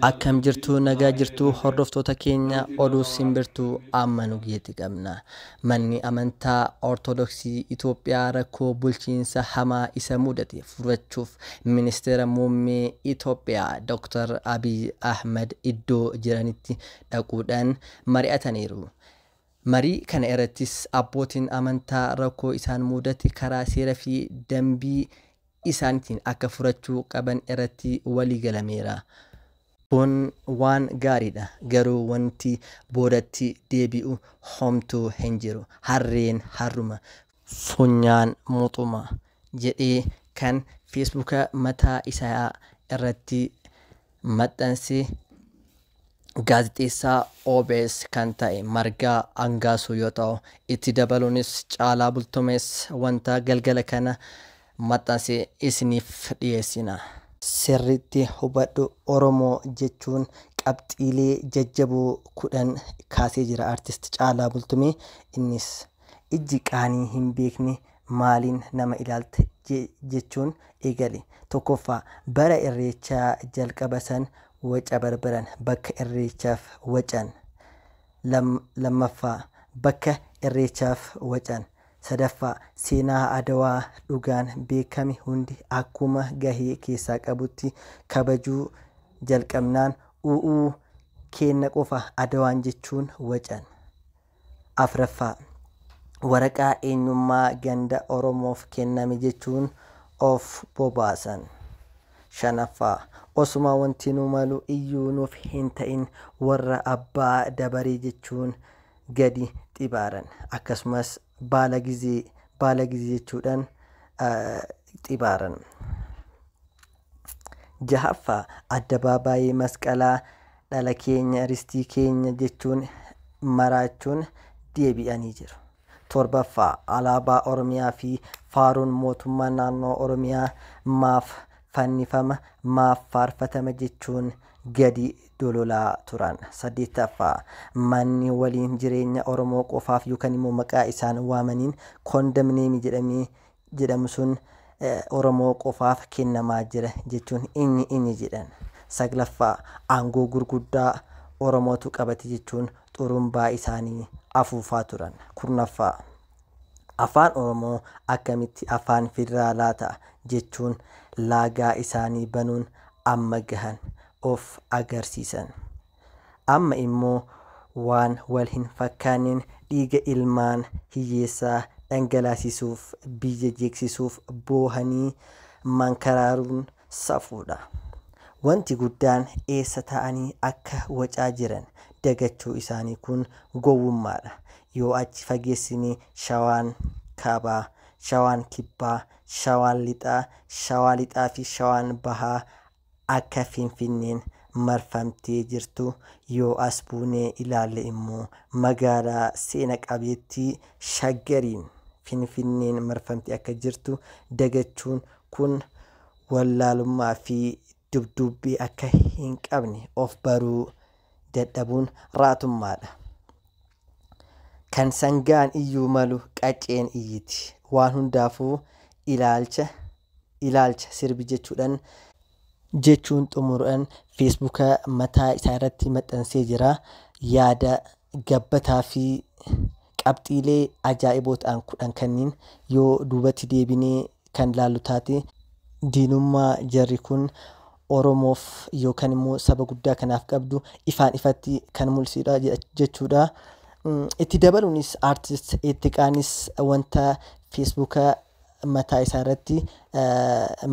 Akkam jirtu, nagaa jirtu hordoftoota keenya? Oduu simbirtuu amma nu geetti qabna. Manni amantaa Ortodoksii Itoophiyaa rakkoo bulchiinsa hamaa isa mudate furachuuf ministeera muummee Itoophiyaa Dr. Abiy Ahmad iddoo jiranitti dhaquudhaan mari'ataniiru. Marii kana irrattis abbootiin amantaa rakkoo isaan mudate karaa seeraa fi dambii isaaniitiin akka furachuu qaban irratti walii galameera. Kun waan gaariidha. Garuu wanti boodatti deebi'u homtuu hin jiru. Harreen harruma, funyaan muxuma jedhee kan Feesbuuka mataa isaa irratti maxxanse gaazexeessaa OBS kan ta'e Margaa Angaasuu yoo ta'u, itti dabaluunis Caalaa Bultumees wanta galgala kana maxxanse isiniif dhiyeessina. Sirriitti hubadhu Oromoo jechuun qabxiilee jajjaboo 10 kaasee jira Artist Caalaa Bultumee. Innis ijji qaanii hin beekne maaliin nama ilaalte jechuun eegale. Tokkoffaa, bara irreechaa jalqaba san waca barbaran bakka irreechaaf wacan. Lammaffaa, bakka irreechaaf wacan. Sadaffaa, seenaa Adawaa dhugaan beekame hundi akkuma gahee keessaa qabutti kabajuu jalqabnaan u'uu kenna qofa Adawaan jechuun wacan. Afraffaa, waraqaa eenyummaa ganda Oromoof kenname jechuun of bobaasan. Shanaffaa, osuma wanti nu malu iyyuu nuuf hin ta'in warra abbaa dabaree jechuun gadi xibaaran. Akkasumas baala gizee baala gizee jechuudhaan xibaaran. Jahaffaa, addabaabaayii masqalaa dhala keenya ristii keenya jechuun maraachuun deebi'anii jiru. Torbaffaa, alaabaa Oromiyaa fi faaruun mootummaa naannoo Oromiyaa maaf fannifama, maaf faarfatama jechuun gadi dololaa turan. Saddeettaffaa, manni waliin jireenya Oromoo qofaaf yookaan immoo maqaa isaan waamaniin koondominiyeemii jedhamee jedhamu sun Oromoo qofaaf kennamaa jira jechuun inni inni jedhan. Saglaffaa, aangoo gurguddaa Oromootu qabate jechuun xurumbaa isaanii afuufaa turan. Kurnaffaa, afaan Oromoo akkamitti afaan federaalaa ta'a jechuun laagaa isaanii banuun amma gahan of agarsiisan. Amma immoo waan wal hin fakkaanneen dhiiga ilmaan hiyyeessaa dhangalaasisuuf, biyya jeeqsisuuf boohanii mankaraaruun safuudha. Wanti guddaan eessa taa'anii akka wacaa jiran dagachuu isaanii kun gowwummaadha. Yoo achi fageessine Shawaan kaabaa, Shawaan kibbaa, Shawaan lixaa, Shawaa lixaa fi Shawaan bahaa akka Finfinneen marfamtee jirtu, yoo as buunee ilaalle immoo magaalaa seena qabeettii Shaggariin Finfinneen marfamtee akka jirtu dagachuun kun wallaalummaa fi dubdubbii akka hin qabne of baruu dadhabuun raatummaadha. Kan sangaan iyyuu malu qacceen iyyiti. Waan hundaafuu ilaalcha ilaalcha sirbi jechuudhaan jechuun xumuruudhaan Feesbuuka mataa isaa irratti maxxansee jira. Yaada gabbataa fi qabxiilee ajaa'iboo ta'an 10 kanneen yoo duubatti deebinee kan laallu taate, diinummaa jarri kun Oromoof yookaan immoo saba guddaa kanaaf qabdu ifaan ifatti kan mul'isudha jechuudha. Itti dabaluunis Artist Ittiqaanis wanta Feesbuuka mataa isaa irratti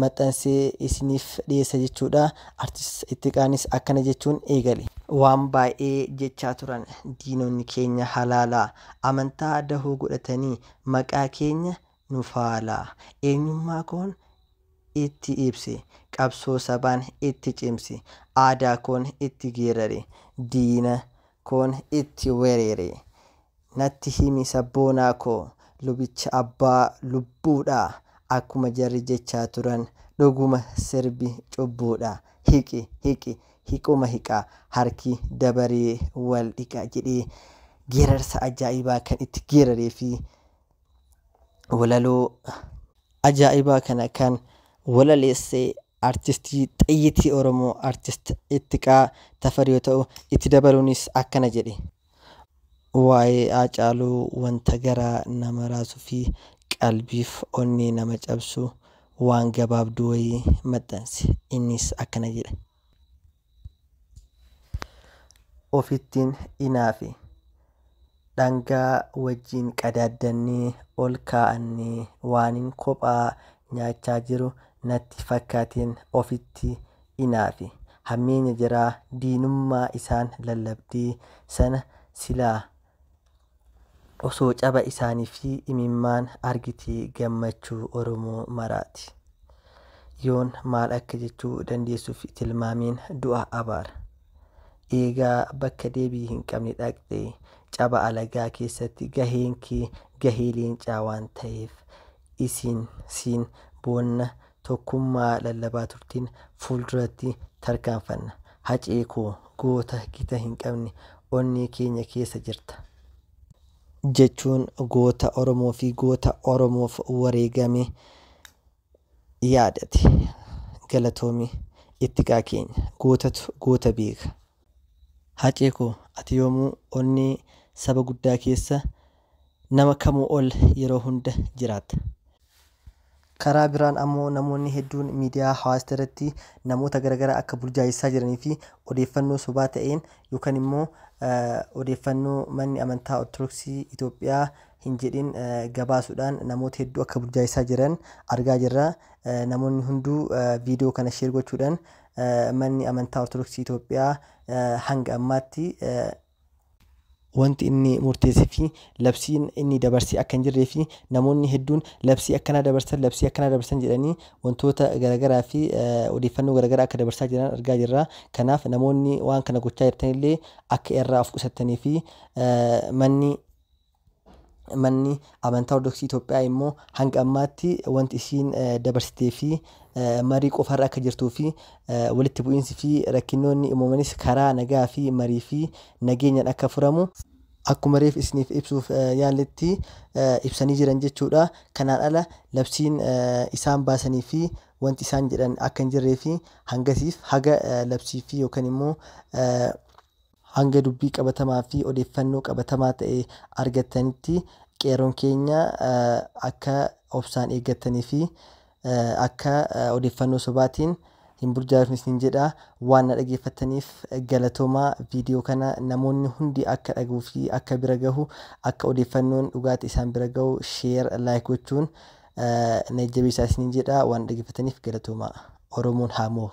maxxansee isiniif dhiyeessa jechuudha. Artist Ittiqaanis akkana jechuun eegale. Waan baay'ee jechaa turan diinonni keenya halaalaa, amantaa dahoo godhatanii maqaa keenya nu faalaa. Eenyummaa koon itti ibse, qabsoo sabaan itti cimse, aadaa koon itti geerare, diina koon itti weerare. Natti himi sabboonaa koo, lubicha abbaa lubbuudha. Akkuma jarri jechaa turan dhuguma sirbi cubbuudha. Hiqi hiqi hiquma hiqaa, harki dabaree wal dhiqa jedhee geerarsa ajaa'ibaa kan itti geeraree fi walaloo ajaa'ibaa kana kan walaleesse Artistii Xayyitii Oromoo Artist Ittiqaa Tafarii yoo ta'u, itti dabaluunis akkana jedhe. Waa'ee Haacaaluu wanta garaa nama raasuu fi qalbiif onnee nama cabsu waan gabaabduu wayii maxxanse. Innis akkana jedhe. Ofittiin inaafe. Dhangaa wajjin qadaaddannee ol kaa'annee waanin kophaa nyaachaa jiru natti fakkaateen ofitti inaafe. Hammeenya jiraa diinummaa isaan lallabdee sana silaa osoo caba isaanii fi imimmaan argitee gammachuu Oromoo maraati. Yoon maal akka jechuu dandeessuuf tilmaameen du'a abaara. Eegaa bakka deebii hin qabne dhaqxee caba alagaa keessatti gaheen kee gahee leencaa waan ta'eef isin siin boonna tokkummaa lallabaa turteen fuulduratti tarkaanfanna. Hacee koo goota gita hin qabne onnee keenya keessa jirta. Jechuun goota Oromoo fi goota Oromoof wareegame yaadate. Galatoomi Ittiqaa keenya gootatu goota beeka. Hacee koo ati yoomuu onnee saba guddaa keessa nama kamuu ol yeroo hunda jiraatta. Karaa biraan ammoo namoonni hedduun miidiyaa hawaasaa irratti namoota garaagaraa akka burjaajessaa jiranii fi odeeffannoo sobaa ta'een yookaan immoo odeeffannoo manni amantaa Ortodoksii Itoophiyaa hin jedhin gabaasuudhaan namoota hedduu akka burjaajessaa jiran argaa jirra. Namoonni hunduu viidiyoo kana share gochuudhaan manni amantaa Ortodoksii Itoophiyaa hanga ammaatti wanti inni murteessee fi labsiin inni dabarse akka hin jirree fi namoonni hedduun labsii akkanaa dabarsan labsii akkanaa dabarsan jedhanii wantoota garaagaraa fi odeeffannoo garaagaraa akka dabarsaa jiran argaa jirra. Kanaaf namoonni waan kana gochaa jirtanillee akka irraa of qusattanii fi manni amantaa Ortodoksii Itoophiyaa immoo hanga ammaatti wanti ishiin dabarsitee fi marii qofarra akka jirtuu fi walitti bu'iinsi fi rakkinoonni uumamanis karaa nagaa fi marii fi nageenyaan akka furamu akkuma reef isiniif ibsuuf yaalletti ibsanii jiran jechuudha. Kanaan ala labsiin isaan baasanii fi wanti isaan jedhan akka hin jirree fi hangasiif haga labsii fi yookaan immoo hanga dubbii qabatamaa fi odeeffannoo qabatamaa ta'e argatanitti qeerroon keenya akka obsaan eeggatanii fi akka odeeffannoo sobaatiin hin burjaajofne isiniin jedha. Waan na dhaggeeffattaniif galatoomaa. Viidiyoo kana namoonni hundi akka dhaguu fi akka bira gahu akka odeeffannoon dhugaatii isaan bira gahu share like gochuun na jajjabeessaa isiniin jedha. Waan dhaggeeffattaniif galatoomaa. Oromoon haa mo'u.